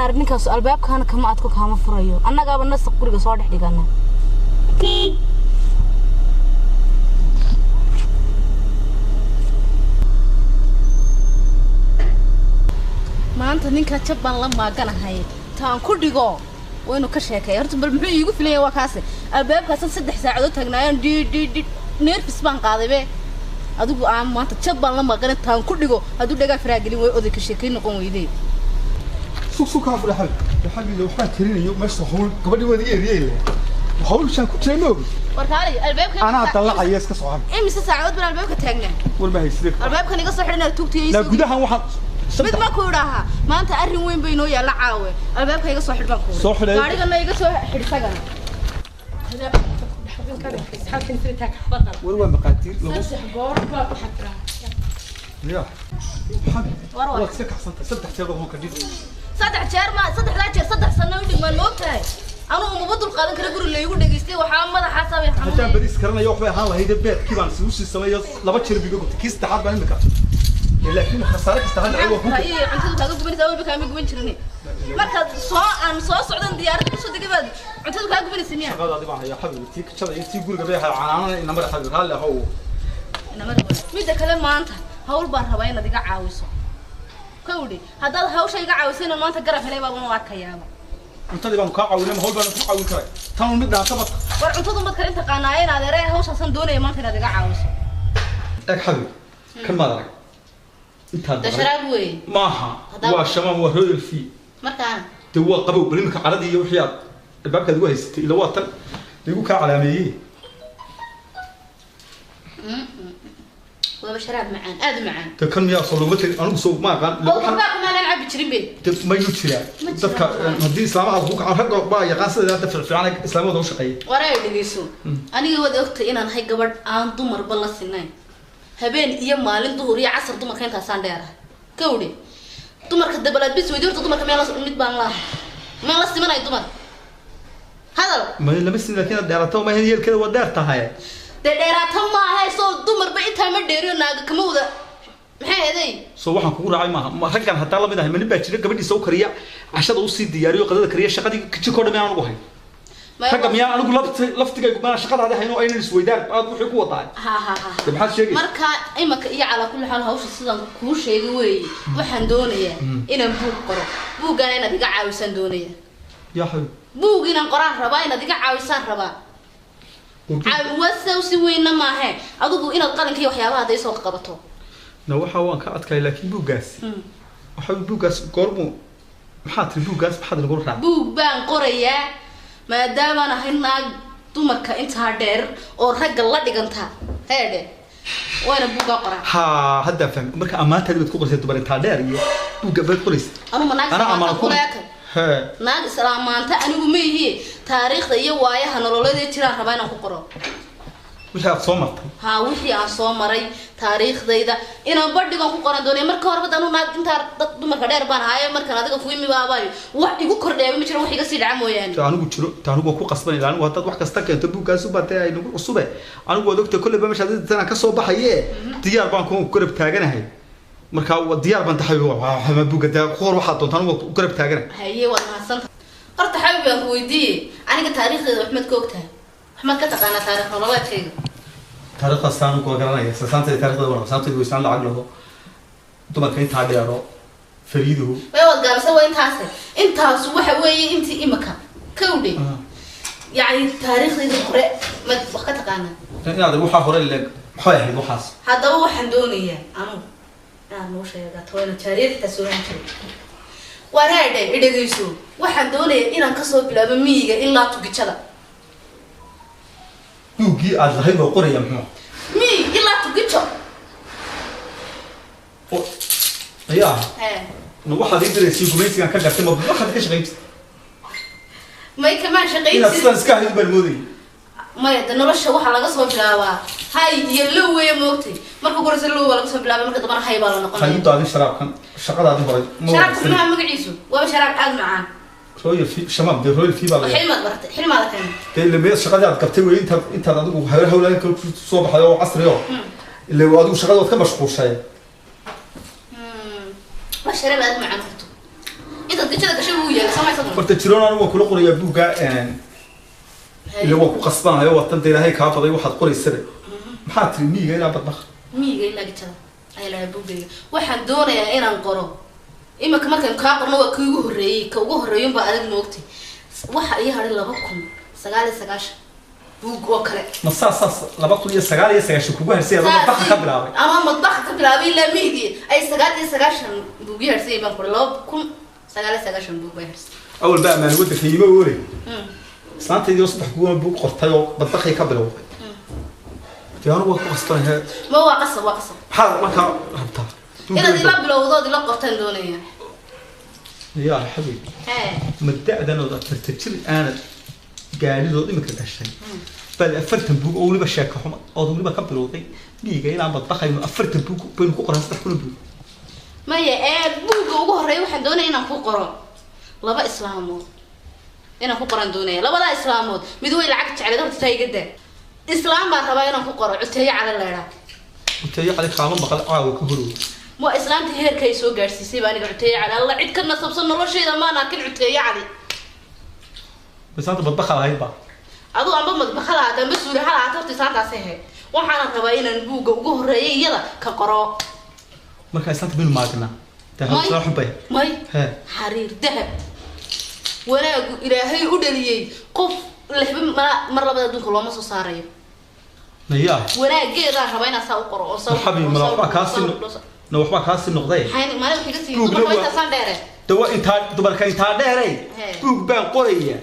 Inaad ninkaas albaabkaana kama adko kaama furayo annagaaba nasaq guriga soo dhex dhigana. Maanta ninka jab baan la maaganahay taan ku dhigo waynu ka sheekay horta bal muxuu iigu filaya waa kaase albaabkaas 3 saacadood taagnaayeen di di di nerfis baan qaaday be adigu aan maanta jab baan la maaganay taan ku dhigo hadduu dhagaa faraagelin way oday ka sheekay noqon weydee. Sug sug kaa fura xabi xabi waxaan tirinayo meesha hawl gabadhii wada eriyay hawl shan ku jiray moogi war kaalay albaabka anaa dallacaya iska socon imise saacadood baan albaabka taagnaa war ma haysidee albaabkan iga soo xidhanaa tuugtiyay la gudahan waxaan mid ma ku idhaaha maanta arrin weyn bay noo yaalla caawe albaabka iga soo xidh baan ku gaarigana iga soo xidh isagana war waa maqaatiir ya xabi waad iska kaxsantay 3 jeer oo ka dhig 3 jeer ma 3 jeer 3 sano u dhigmaan ma ogtahay anuu uma dul qaadan kara guri laygu dhageystay waxaa madaxa saabay xanuun haddaan bariis karanayo waxbay ahaan lahayd beedkii baan sii usii sameeyo 2 jeer bigo gubtay kii saddexaad baan imika laakiin khasaare kasta hal waa ku cuntada kaaga gubanaysaa walba kaama guban jirin marka soo aan soo socdan diyaaradda kusoo degay baad cuntada kaaga gubanaysa miya shaqadaadi baan hayaa xabiib tii kajada iyo tii guriga bay ahaa canaanana inamar xabiib raalli ahow inamar midda kale maanta hawl baan rabaa inaad iga caawiso kawdhi haddaad hawsha iga caawiso inaan maanta garab helay baan u arkayaaba cuntadii baan kaa caawinay ma hawl baan ku caawin karay tan mid dhaanta bad war cuntadu mad kale inta qaanaayeen adeeree hawshaasaan doonaya maanta inaad iga caawiso eg xabiib kan maad arag ده شراب وي maaha waa shamaam waa royal fee markaan de waa qabow bal imika caradii iyo wixii aad albaabkaad ugu haysatay ila waa tan igu kaa calaameeyey waa sharaab macaan aad macaan de kan miyaa soo laguma tegin anigu soo ma aqaan waxba kuma aan cabi jirin be de ma igu jiraa dadka haddii islaamaha ku kacaan ragga baa yaqaan sida hadda firfircaan islaamada u shaqeeya waray dhegeyso aniga waad ogtay inaan hay gabadh aan dumarba la sinayn habeen iyo maalin duhur iyo casar dumarka intaasaan dheerahay kawdhi dumarka dabalaad bis weydi horta dumarka meel mid baan laha meel la simanay dumar hadal ma lama sin laakiin aad dheerato ma yeelkeeda waa dheer tahay dee dheeraata maaha soo dumarba intaa ma dheeriyo naaga kama wada maxay eeday soo waxaan kugu raacay maaha raggan hataa lamid ahay ma nin baa jira gabadhiisa u kariya cashada usii diyaariyo qadada kariya shaqadii jikoo dhan anigu hayn ragga miyaan anigu laftigaygu maan shaqadaadi hayno aynan isweydaan aad wixii ku wadahay ha ha ha de maxaad sheegaysaa marka imaka iyo calaa kulli xaal hawsha sidaan kuu sheegay weeye waxaan doonayaa inaan buug qoro buuggaana inaad iga caawisaan doonayaa yaa xabiib buug inaan qoraan rabaa inaad iga caawisaan rabaa caawiwasaw si weynna maahe adigu inaad qalinka iyo waxyaabaha hadday soo qabato na waxa waan ka adkay laakiin buuggaas waxa buuggaas goormuu maxaa tiri buuggaas maxaad nagu raacay buug baan qorayaa maadaamaan ahay naag dumarka intaa dheer oo ragga la dhiganta heedhe waana buuggaa qoraa ha hadda fahmi marka ammaantaadi baad ku qorsay dumar intaa dheer iyo buugga baad qoraysa anuma naag Anaa ku he naag islaamaanta anigu ma ihi taariikhda iyo waayaha nololeed ee jiraan rabaa inaan ku qoro wixii aad soo martay ha wixii aan soo maray taariikhdayda inaan badhigan ku qoran doonay marka horeba danu naag intaa dad dumarka dheer baan haaye markaan adiga ku imi baabaayo wax igu kordheeba ma jiro wax iga sii dhaca mooyaane ta anigu jiro ta anigu waan ku qasbanay anigu haddaad wax kasta keento buuggaas ubaa dee ay nagu cusube anigu waad ogtahay kolleyba meesha hadii ka soo baxaye diyaar baan ku garab taaganahay marka diyaar baan tahay ma buugga dee ku hor waxaad doontaan waan ku garab taaganahay haye waad mahadsantahay horta xabib baan ku weydiiyey aniga taariikhdayda wax maad ka ogtahay wax maad ka taqaanaa taariikh nololeedkayga taariikhda saan ku garanaya saanta taariikhda waa saanta weysaan lacag laho dumarka intaa dheero fariiduhu way wad gaabisa waa intaas intaas waxa weeye intii imika kawdhe yacni taariikhdayda hore ma wax ka taqaanaa inaad waxa hore leeg maxay ahayd waxaas haddaba waxaan doonayaa anugu inaad noo sheegato waa taariikhda soo han jiray wareedhe idhegeyso waxaan doonayaa inaan kasoo bilaabo miyiga ilaa tugijada buuggii aad lahayd waa qoraya muxuu miyig ilaa tugijo ayaa hee na waxaad ii diraysay gumaysigan ka gartay ma waxaad ka shaqayn jirtay may kamaan shaqayn inaad jirin sidaan iska ahayd baan moodayay maya de nolosha waxaa laga soo bilaabaa hay iyo low weeye moogtay marka ugu horeysa low baa laga soo bilaabay marka dambana hay baa la waxay noqonaya u daadin sharaabkan shaqadaadii horay ma sharaabka wanaagsanin. maxaa magaciisu waaba sharaab aad macaan royal fee shamaam dee royal fee baa la xilmaad baratay xilmaada keenay dee lamee shaqadii aad qabtay wey intaad intaad adigu hawla hawlaan kale ku soo baxday oo casri oo ile adigu shaqada waad ka mashquulshay waa sharaab aad macaan horto inta gajada gashay buu yahay sama isagu. Horta jiroon anigu waan kula qorayaa buugga ila waa ku qasbanayo waa tan ilaahay kaa faday waxaad qoraysaba. Maxaa tiri miyiga ilaa badbax? Miyiga ilaa gajada ayaa lahaa buuggayga. Waxaan doonayaa inaan qoro imika markaan kaa qorno waa kii ugu horreeyey, ka ugu horreeyunbaa adag moogtay. Waxa ii hadhay 2099 buug oo kale. Ma saas saas 2099 kugu harsay adoo madbaxa ka bilaabay? Ama madbaxa ka bilaabay ilaa miyigii ay 99 buug ii harsay baan qoray. 2099 buug bay harsay. Awal baa ammaan waddanka iima oolay. Islaantaydii oo 3 kuwana buug qortay oo badbaxay ka bilowday. Dee anigu waa ku qasbanahay. Ma waa qasab, waa qasab. Maxaad markaa rabtaa? Inaad ila bilowdood ila qortaan doonaya. Yaa xabiib. Hee. Ma da'dan ood 40 jir aanad gaadhidood imika gashay bal 40 buug oo weliba sheeko xuma ood weliba ka bilowday miyiga ilaa madbaxaynu 40 buug baynu ku qoraa 3 kun buug. Maya, ee buugga ugu horreeya waxaan doonaya inaan ku qoro laba islaamood, inaan ku qoraan doonaya labadaa islaamood. Mid way lacag jecleed, horta taa iga daa. Islaam baan rabaa inaan ku qoro, Cuteeyo Cali leedhaa. Cuteeyo Cali kaama maqal caawa ka horow. Waa islaamta heerka ay soo gaadhsiisay baa aniga Cuteeyo Cali. Alla cid ka nasabsan noloshayda maan arkin Cuteeyo Cali. Islaanta badbaxa lahayd ba? Aduu amba madbaxa lahaata amba suuli ha lahaata, horta islaantaasi ahayd. Waxaana rabaa inaan buugga ugu horreeya iyada ka qoro. Markaa islaanta baynu maagnaa dee May. Islaan xun bay. May. Hee. Xariir dahab wanaagu ilaahay u dhaliyey qof lehba mar labada adduunka looma soo saarayo. Nayaa. Wanaageedaan rabaa inaan saa u qoro oo saa u xabiib qoro, mala saa u waxbaa qoro, kaa saa u sii qoro, saa- na waxbaa kaa sii noqday. Maxay maalin waxay ka sii Buugna dumarka waa- intaasaan dheere. De waa intaa dumarka intaa dheeray. Hee. Buug baan qoraya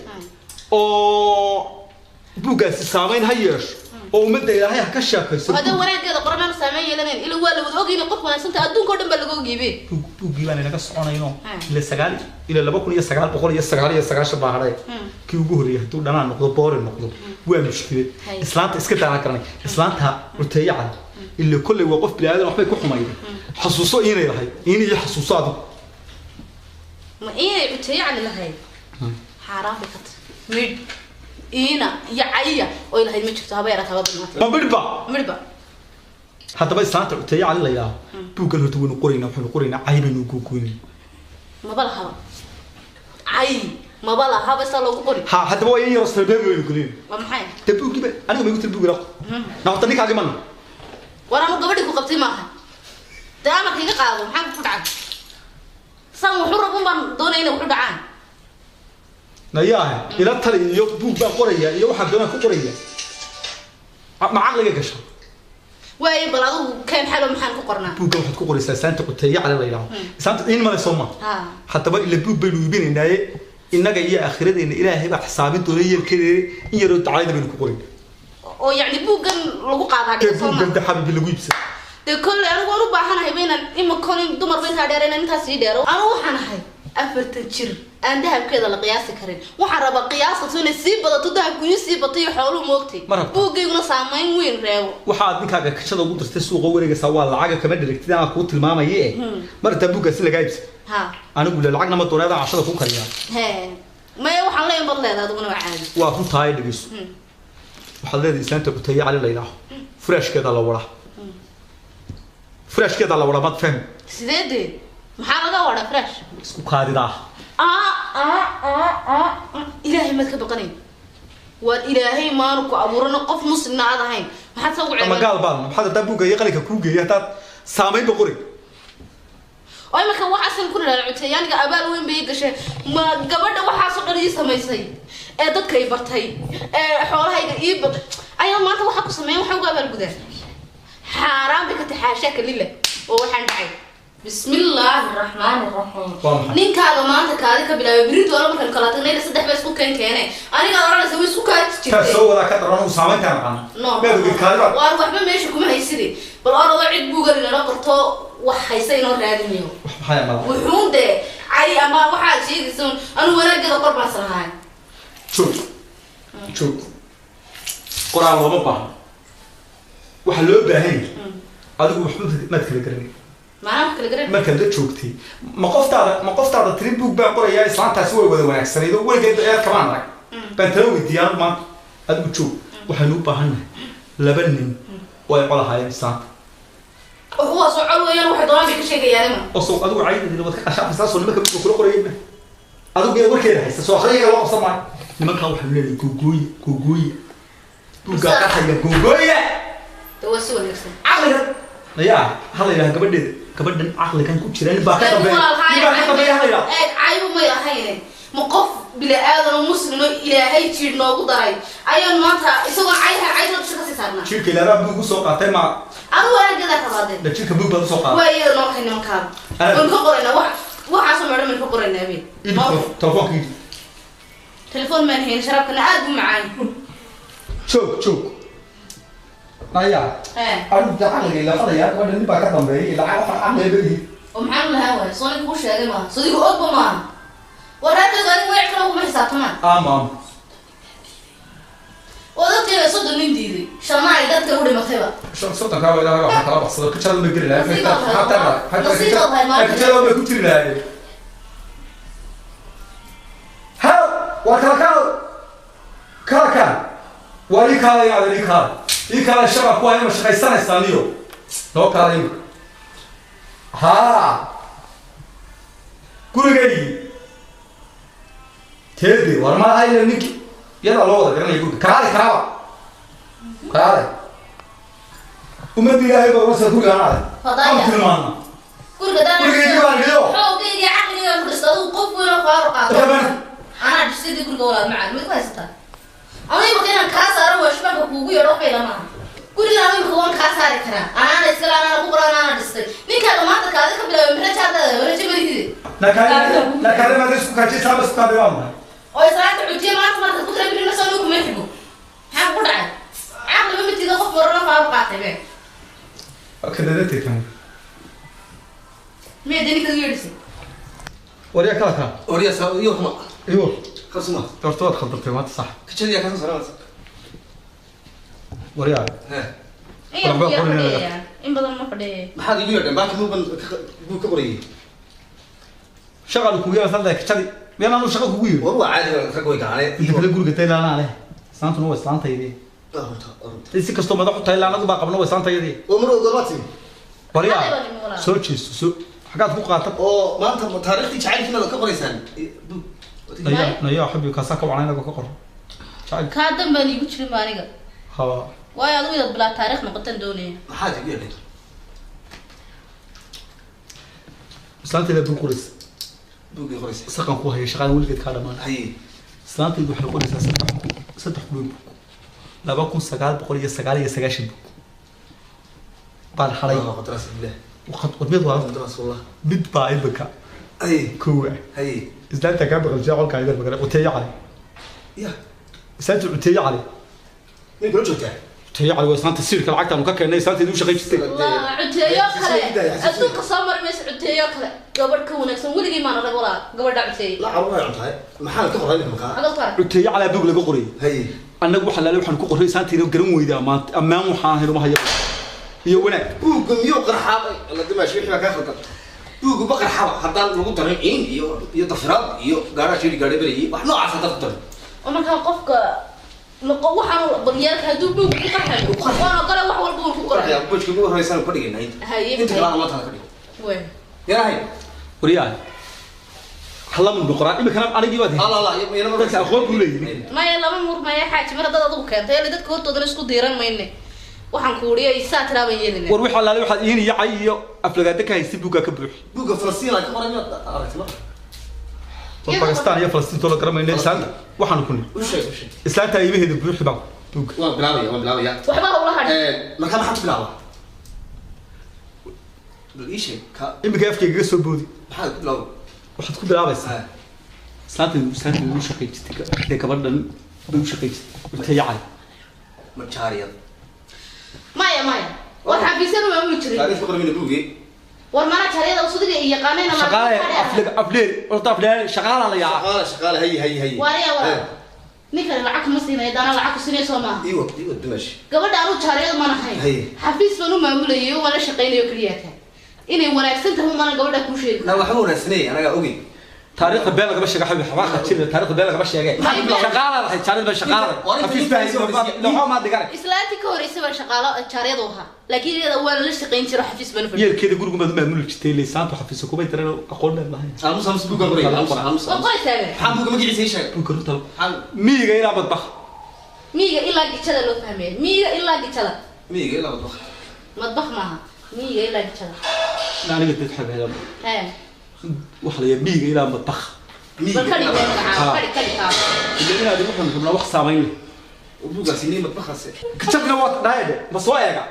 oo buuggaasi saamayn ha yeesho oo ummadda ilaahay ha ka sheekayso. Haddii wanaageeda qoro maanu saameyn yeelanayn ila waa la wada ogyihin qof wanaagsanta adduunka oo dhan baa laga ogyibe. Buuggii baan inaga soconayno. Hmm. Ila sagaal ila 2999 baa hadhay. Kii ugu horreeyay hadduu dhanaan noqdo, boori noqdo, waa mushkilad. Hay. Islaanta iska daanaan karanay islaanta Cuteeyo Cali ila kolley waa qof bini aadan waxbay ku xumayday. Xasuuso inay lahayd inay xasuuso adigu. Ma inay Cuteeyo Cali lahayd? Xaaraan bay ka tahay midh iina iyo caya oy lahayd ma jirto, haba yaraata haba badnaatay. Ma midhba? Midhba. Haddaba islaanta Cuteeyo Cali la yidhaaho buuggan horta waynu qoraynaa, waxaynu qoraynaa cay baynu googoynay. Maba lahaba cay, maba lahaba saa loogu qori. Ha, haddaba waa in yaroo sarbeeb baynu gelin. Waa maxay? Dee buuggiiba aniga ma igu tiri buug ila na horta ninkaagi mana. War anu gabadhii ku qabtay maaha, dee amarka iga qaado. Maxaa ku dhacay? Saan wuxu rabun baan doonaya inay wuxu dhacaan. Nayaahe, ila tali iyo buug baan qoraya iyo waxaan doonaan ku qoraya ma caqliga gasha? Waayo, bal adigu keen xalo, maxaan ku qornaa? Buugga waxaad ku qoraysaa islaanta Cuteeyo Cali la yidhaaho. Islaanta in male soo ma? Ha. Haddaba ila buug baynu iibinaynaaye innaga iyo aakhiradeenna ilaahay baa xisaabin doona yeelkeeda in yaroo dacayada baynu ku qorayn. Oo yacni buuggan lagu qaadaa dee dhiga soo buuggan ma de xabiibi lagu iibsada. Dee kolley anigu waan u baahanahay ba inaan imakoon dumarba intaa dheer inaan intaas ii dheero. Anigu waxaan ahay 40 jir aan dahabkeeda la qiyaasi karin. Waxaan rabaa qiyaasato inay sii badato, dahabku ii sii bato iyo xooluhu moogtay. Ma rabtaa? Buuggayguna saamayn weyn reebo. Waxaad ninkaaga kashada ugu dirtay suuqa wareegaysaa waa lacaga kama dherigtid anaa kuu tilmaamaye eh mar intaa buuggaasi lagaa iibsado. Ha. Anigu le lacagna ma doonay, adaan cashada kuu kariyaa. Hee, maya, waxaan leeyahay bad leedahay adiguna waa caadi. Waa runtahay, dhegeyso. Waxaad leedahay islaanta Cuteeyo Cali la yidhaaho furaashkeeda la wadaa, furaashkeeda la wadaa, maad fahmi? Sideedee maxaa laga wadaa fresh? Isku kaadidaa. Ilaahay maad ka baqanayn? Waar ilaahay maanu ku abuurano qof muslimna aad ahayn, maxaad saa ugu ama ceebeen? Gaal baan maxaad haddaa buugga iyo qalinka kuu geeyay haddaad saamaynba qori. Oo imanka waxaasan ku nidhahda Cuteeyo aniga abaal weyn bay ii gashay. Ma gabadha waxaasoo dhan ii samaysay ee dadka i bartay ee xoolahayga ii batay ayaa maanta waxaa ku sameeyan waxaan ugu abaal gudaa? Xaaraan bay ka tahay, xaashaa kalila oo waxaan dhacay. Bismillaahi raxmaani raxiim. Waa maxay? Ninkaaga maanta kaadi ka bilaabay berito ole markaan kala tagnay saddex baa isku keen keene anigaa odhanaysa way isku kaadi Taa jirtay. Soo wadaa ka daran anigu saamayntaan aqaana. No. Maad ogid kaadi baa. Waar waxba meesha kuma haysidi, bal orado cid buugan inala qorto wax haysa inoo raadinayo. Wax maxay amala? Wuxuun dee cay ama waxaad sheegaysa un anu wanaaggeeda qor baan islahay. Joog joog, qoraal looma baahno, waxaa loo baahan yahay adigu waxba maad kala garanay. Maanaa wax kala garan. Markaad la joogtay ma qoftaada tiri buug baan qorayaa islaantaasi way wada wanaagsanayd oo weligeed eed kamaan arag baan tala weydiiyay anigu maanta. Adigu joog, waxaynu u baahannahay laba nin oo ay col ahaayeen islaanta. Kuwaasoo col weeyaan, waxay doonaan bay ka sheegayaan ima. Oo soo adigu caydeeda waad ka qashaafaysaa soo nimanka buugga kula qorayay ma Adigu iyada warkeeda haysta soo akhriyaga loo qabsan maayo. Nimankan waxaa leeyahay googooye, googooye. Buuggaa qarxaya, googooye. Waa si wanaagsan. Caqligan ayaa hala yidhaha gabadheeda, gabadhan caqligan ku jira nin baa ka dambeeya, nin baa ka dambeeya hala yidhaha. Eeg, caybu may ahayne, ma qof bini aadan oo muslim oo ilaahay jiir noogu daray ayaan maanta isagoo cayha cayda dusha kasii saarnaa. Jirka ilaadaa buug usoo qaatay ma Adigu wanaaggeeda rabaadeen. La jirka buug baad usoo qaatay. Waa iyada noo kay nimankaada. Waynu ka qoraynaa wax waxaasoo meedhan baynu ka qoraynaa habeen. Idib telefoonka idib. Telefoon maan hayn, sharaabkana aad buu macaan. Joog joog aya. Ee. Anigu dee caqliga ila fadaya gabadha nin baa ka dambeeyay ilaa waxaan caqliga berihi. Oo maxaan u lahaan waaya? Soo ninka kuu sheegay maaha, sodigu ogba maaha, waraadaydu adigu way kale kuma xisaabtamaan. Ama Oo dadkayba 30 nin diiday, shanna ay dadka u dhimatayba. 30-kaa baa ilaahay waxaa kala baxsado kajada ma geli lahay. Nasiib baad hayd. Nasiib baad hayd maanta. Kajada bay ku jiri lahaayeen. Hal waa kala kaal kala kaal waa ii kaalay aad ii kaalay ii kaalay shaqa ku haya ma shaqaysanaysaa niyo noo kaalay imika haa gurigaygii teede war ma ahayna ninki iyadaa loo wada garanaya guriga kaale kaaba kaale ummadda ilaahay baa wasa gurigaan aday. Fadaya. Aan tilmaana. Guriga daan. Gurigaygii baan dhigo. Xoogayga caqliga ku dhistay, adigu qof weyn oo faaruq qaato. Gaban. Anaa dhistay guriga walaal macaan, mid ku haysataa anigu imika inaan kaa saaro waa shubanka kuugu yeedho waxba ila maaha. Guriga anigu imika waan kaa saari karaa, anaana iskale, anaana ku qoran, anaana dhistay. Ninkaaga maanta kaadi ka bilaabay marajaadaada rajo malihide. Nakaale maada isku kaajaysaa ama isku kaadi waa maxay? Oo islaanta cujiye maanta markaad ku tira birina soo nigu kuma xigo, maxaa ku dhacay? Caqliba matiida qof marana faaruq qaatay be. Kadadatay kan. Miyaad ninka u yeedhisay? Waryaa kala kaa. Oriya sa iyo kuma. Iyo. Qabsuma. Horta waad khaldatay maanta sax. Kajadiya ka soo saaraysa. Waryaa. He. In yar Waxba ku yar qorinaya. fadhiya, in badan ma fadhiya. Maxaad igu yeedheen? Baaki buuban buu ka qorayay. Shaqada kugu yeelan sanday kajadi miyaan anu shaqa kugu yeedhin? War waa caadi, rag way gacanee. Inta kale guriga taylaanaa leh, islaantuna waa islaantaydii. Runta runta. Si kastoo madax u tahay laanadu baa qabna, waa islaantayadii. Oo mar goorma timi? Waryaa. Hadda baa walaal. Soo jeesto, soo xagaad ku qaata. Oo maanta taariikhdii jacaylkiina ka qoraysaan. Buug. Naya naya xabi kaasaa ka wacnay inaga ka qor jacayl. Kaa dan baan iigu jirin ba aniga. Ha. Waayo adigu inaad bilaa taariikh noqotan doonaya. Maxaad igu yeedheen? Islaantayda buu qoraysa. Buugii qoraysa. Saqan ku haya shaqadan weligeed kaa dhamaan. Haye. Islaantaydu waxay qoraysaa 3 kun oo buug, 2999 buug baan xalay. Qadras billah. Wadmid waa Qadras wallah. Mid baa imika. Haye. Kow ah. Haye. Islaanta kaa baqaljiya qolka idar magala Cuteeye Cali. Ya. Islaanta Cuteeye Cali. Nin kula joogtaa? Cuteeye Cali waa islaanta siirka lacagtaanu ka keennay, islaantaydu u shaqayn jirtay. Waa cuteeyo kale adduunka soo mari maysa, cuteeyo kale gabadh ka wanaagsan weligii maan arag walaal, gabadha cuteeye. La carruur ay cuntahay. Maxaa ka qoray markaa? Xagad ku arag. Cuteeye Cali buug laga qorayay. Haye. Annagu waxa laale waxaan ku qorray islaantayda garan weyda ammaan ammaan waxaan ahayn uma hayo iyo wanaag. Buugga miyuu qarxaabay? Alla dimaashi wixii baa kaa khaldan. Buugga ba qarxaba haddaan lagu darin ciin iyo dafiraad iyo gaadhaa jeeri gaadhay berigii wax noocaas haddaan ku darin. Oo markaa qofka noqo waxaan baryaalka hadduu buug ku qarxayo waan ogole, wax walba uu ku qoray. Qorxaya bujka ugu horreysaan ku dhigaynaa inta. Haye. Inta kalena maanta ka dhigo. Wey. Yarahay. Waryaa halamun boqoraa imikana anigii baad Alla alla iyo dadka aqoon buu leeyahay. Maya, lama murmaya xaaji, mar haddaad adigu keentay ele dadka hortoodana isku diiran mayne, waxaan kuuriyay saa tiraa baan yeelina. War waxa laale waxaad iin iyo cay iyo aflagaada ka haystay buuggaa ka buux. Buugga Falastiin aan ka qoray miyaad aragtay marka? War Pakistan iyo Falastiin too la garamayna islaanta waxaanu ku nidhi. U sheeg, u sheeg. Islaanta iimaheeda buuxi baa buugga. Waan bilaabaya, waan bilaabaya. Waxba hawla hadhin. Marka maxaad ku bilaabaa? Bal ii sheeg ka. Imika afkayga kaga soo boodi. Maxaad ku bilaabaa? Waxaad ku bilaabaysaa islaantaydu u shaqayn jirtay dee gabadhan bay u shaqayn jirtay Cuteeye Cali. Ma jaariyad? Maya maya, war xafiisyada maamuli jirin. Taariikh ku qoray mina buuggii. War mana jariyada usudiga iyo yaqaanayna. Shaqaale afleg afleer horta afleer shaqaala la yaa. Shaqaale shaqaale, haye haye haye. Waariya walaal, ninkani lacag kuma siinaya, daana lacag ku siinaya soo maaha. Iiwad iiwad dimaashi. Gabadha anu jaariyada mana ahayn. Haye. Xafiis baan u maamulayay, waana shaqaynayo keliya tahay inay wanaagsan tahay mana gabadha kuu sheegi. Na waxba wanaagsanay anagaa ogey. Taariikhda been lagama sheego xabiib xabaqa jira taariikhda been lagama sheegay shaqaalaad ahayd jaariyad baa shaqaalaad xafiis baa haysay ma dhigan islaantii ka horeysay baa shaqaalo jaariyad u ahaa laakiin iyada waa la shaqayn jiray xafiis baan fadhiyay yeelkeeda gurigu maad maamuli jirtay liisaantu xafiiska kuma daran aqoon baan lahayn aamus aamus buuga qoray aamus aamus waa qoraysaa maxaa buuga magaciisa ii sheeg buuga runta miyiga ilaa madbax miyiga ilaa gijada loo fahmaya miyiga ilaa gijada miyiga ilaa madbax madbax maaha miyiga ilaa gijada aniga dad xabiib hee waxa la yiraahdaa miyiga ilaa madbax bal kali kali kali ka ilaa inaad waxaan rabnaa wax saameyn leh buugaasi nii madbaxaas kajabna waa dhaayade ma soo eega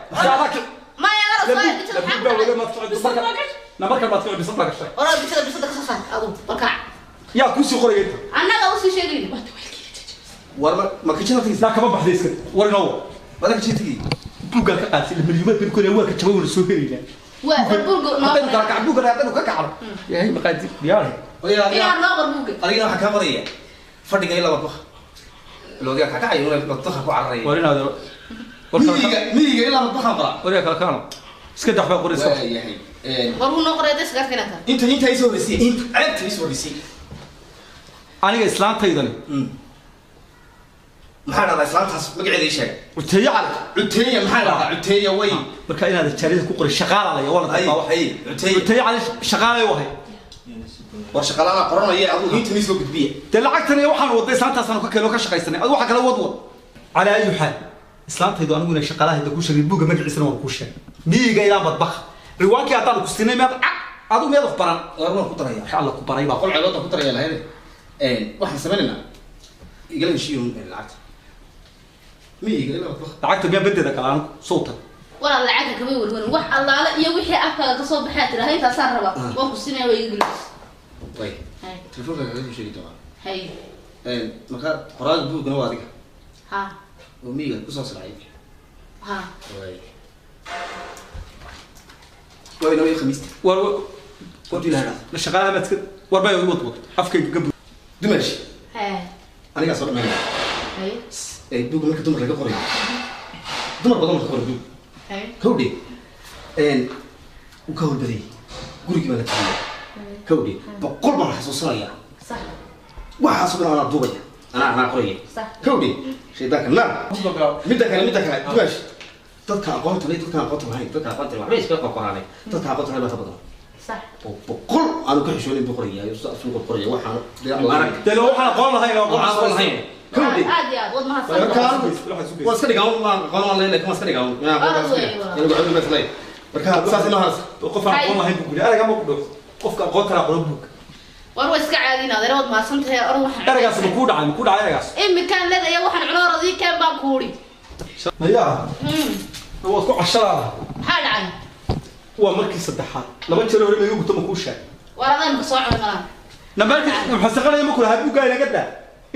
ma yaara soo eega gijada namarka baad ku bisad laga shay oraa bisada bisada ka soo saar adu balka yaa ku sii qorayay annaga u sii sheegayna waa weelkii war ma kijada tagis la kama baxday iska war inoo wada kijada tagi buuga ka qaatay milyuumaad bin kun waa ka jabay wala soo helayna waa buuga noo ka kac buuga raadanu ka kacdo yahay maqaadir diyaar yaa noo qor buuga adiga waxa ka qoraya fadhiga ilaa madbax loodiga ka kacay inuu madbaxa ku cararaya war inaad war miyiga ilaa madbaxa qora war yaa kala kaano iska dhax baa qoraysa yahay war uu noo qoray dadka keenata inta ay soo horeysay inta ceebta ay soo horeysay aniga islaantaydani maxaa dhacday islaantaas magaceeda ii sheeg cuteeyo cali cuteeyo maxaa dhacday cuteeyo way marka inaad jaariyada ku qoray shaqaala la wala ay cuteeyo cuteeyo cali shaqaala wahay war shaqaalaha qoranaya adigu inta miis loo gudbiya de lacagtan iyo waxaan waday islaantaas aanu ka keeno ka shaqaysanay adigu waxa kala wad wad calaa ayu xaal islaantaydu anigu inay shaqaalahayda ku sheegay buuga magaciisana waan ku sheegay miyiga ilaa madbax riwaankii haddaan ku siinay miyaad adigu miyaad wax baran war waan ku daraya waxa alla ku baray baa qol ceelooda ku daraya lahayd waxaan sameynaynaa igala heshiiyo lacagta miyiga ilaa madbax lacagta miyaa badeeda kala anigu sowtan walaa lacagta kama warwarin wax allaale iyo wixii afkaaga ka soo baxaa tiraha intaasaan rabaa waan ku siinaya waa iga gelis way telefoonka kaga soo sheegi doonaa hay marka qoraaga buugana waa adiga ha oo miyiga kusoo silcay ha way way noo khamiista war war ilaa la shaqaalaha maad war bay wad wad afkayga gab dumash hay aniga soo dhameeyay hay ee buug marka dumar laga qorayo dumar badan laga qorayo buug hay kowdhi uu ka howlbaday gurigii baa la tagay kowdhi 100 baan xasuusanaya sax waxaas oo dhan anaa duubaya anaa qoraya sax kowdhi shaydaanka naar midda kale dumash dadka aqoonta leh dadka aqoonta lahayn dadka aqoonta leh waxba iska qorqoraanay dadka aqoonta leh baa ka badan sax 100 aanu ka xishoonin buu qoraya suuqa qoraya waxaan dee waxaan aqoon lahayn oo aqoon lahayn kowdhi aad iyo aad wad mahadsan waa iska dhigaa aqoon waan leeyahay laakiin waa iska dhigaa anigu cudur baa isleeyahay marka saas inoo harsa qof aan aqoon lahayn buu guri erayga ma ku dhuuf qofka aqoonta leh qoro buug war waa iska caadina adeer wad mahadsan tahay or waxaan eraygaas ma ku dhacay ma ku dhacay eraygaas imikaan leedaya waxaan cuno orodii keen baan kuuri maya waad ku casharaada maxaa dhacay waa markii saddexaad laba jeer hore laga guto ma kuu sheeg war adaan ka soo cunay malaan namarkii wuxuu saqalaya ma kula habuuga inaga daa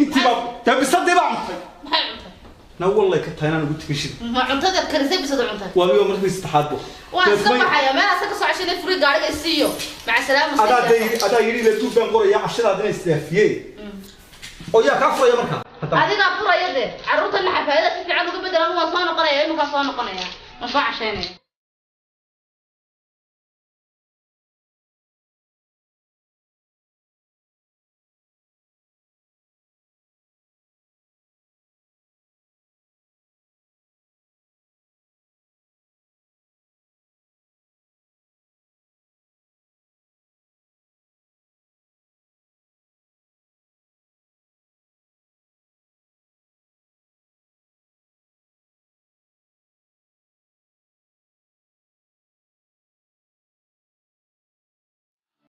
intii baa taa bisadii baa cuntay maxay cuntay na wallahi ka tahay inaan ugu tegin shid ma cuntada karisay bisada cuntay waa iyo markii saddexaad bu waan iska baxaya meel asaga soo cashanay furi gaariga isiiyo maca salaama adaa yidhi la duub baan qoraya cashadaad inay isdaafiyeen oo yaa kaa furaya markaa adigaa furaya dee carruurtana xafaayada si fiican uga bedelan waan soo noqonaya iminkaa soo noqonaya waan soo cashaynaya.